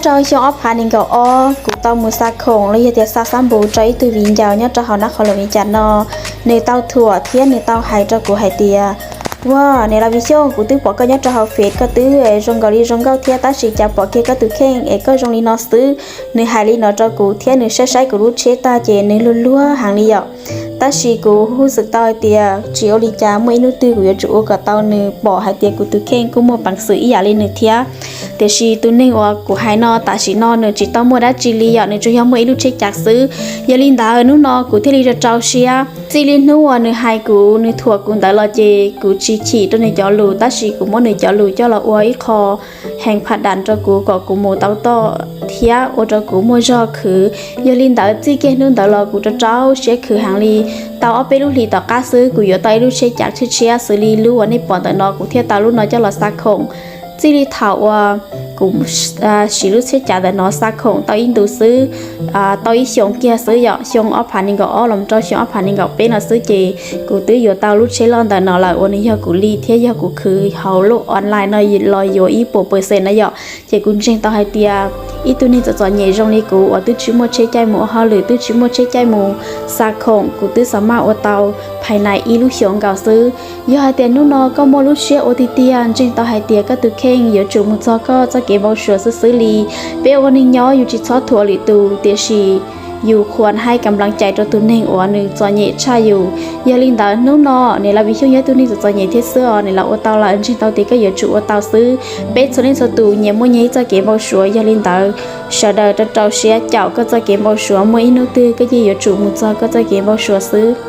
Rau xyoo ob phav nees nkaum ob, kuv tau mus xa khoom los yog tias xa xab npus rau ib tug viv ncaus nyob rau hauv Nab Qhoos Loos Viv Cas no. Nws tau thuam thiab nws tau hais rau kuv hais tias, Ua, niam laus Viv Xyooj, kuv twb pom koj nyob rau hauv Fev, koj twb zoo nkaus li zoo nkauj thiab, tab sis cas pom kiag koj tus kheej es koj zoo li no xwb. Nws hais li no rau kuv thiab nws saib saib kuv lub tsheb tag ces nws luag luag heev li yom. Tab sis kuv hu xwm tau hais tias tsis ua li cas, muaj ib hnub twg kuv yuav tsum ua kom tau nws pom hais tias kuv tus kheej kuj muaj peev xwm ib yam li nws thiab. Tiam sis tus neeg uas kuv hais no tam sim no nws tsis tau muaj dab tsi li yom, nws tsuas yog muaj ib lub tsheb cav xwb. Yog li ntawd hnub no kuv thiaj li rau rau siab. Txij li hnub uas nws hais kuv, nws thuam kuv ntawd los ces kuv tsis chim rau nws cov lus, tab sis kuv muab nws cov lus coj los ua ib qho heev phaj dam rau kuv kom kuv mus tau toj thiab ua rau kuv muaj zog khwv. Yog li ntawd txij kiag hnub ntawd los kuv rau rau siab khwv heev li. Tau ob peb lub hlis tom qab xwb kuv yuav tau ib lub tsheb cav tshiab tshiab xws li lub uas nej pom ntawm no, kuv thiaj tau lub no coj los xa khoom. Txij li thaum uas kuv siv lub tsheb cav ntawm no xa khoom tau ib ntus xwb, tau ib xyoos kiag xwb yom, xyoo ob phav nees nkaum ob los rau xyoo ob phav nees nkaum peb no xwb ces kuv twb yuav tau lub tsheb loj ntawm no lawm uas nws yog kuv li thiab yog kuv khwv hauv lub online no los yuav ib puas percent na yom. Ces kuv ntseeg tau hais tias ib tug neeg txom txom nyem zoo li kuv uas twb tsis muaj tsheb caij mus ua hauj lwm, twb tsis muaj tsheb caij mus xa khoom, kuv twb xav maj ua tau phais nais ib lub xyoos nkaus xwb. Yog hais tias hnub no koj muaj lub siab ua tiag tiag, ntseeg tau hais tias koj tus kheej yuav tsum mus txog koj txoj kev npau suav xwb xwb li. Peb ua neeg nyob yus tsis txhob thuam lwm tus, tiam sis yus khuam haib kam npleev cais rau tus neeg uas nws txom nyem tshaj yus. Yog li ntawd hnub no niam laus Viv Xyooj yog ib tug neeg txom txom nyem thiab xwb os, niam laus ua tau lawm, ntseeg tau tias koj yuav tsum ua tau xwb. Peb txhua leej txhua tus nyias muaj nyias ib txoj kev npau suav, yog li ntawd sawv daws rau rau siab caum koj txoj kev npau suav, muaj ib hnub twg koj yeej yuav tsum mus txog koj txoj kev npau suav xwb.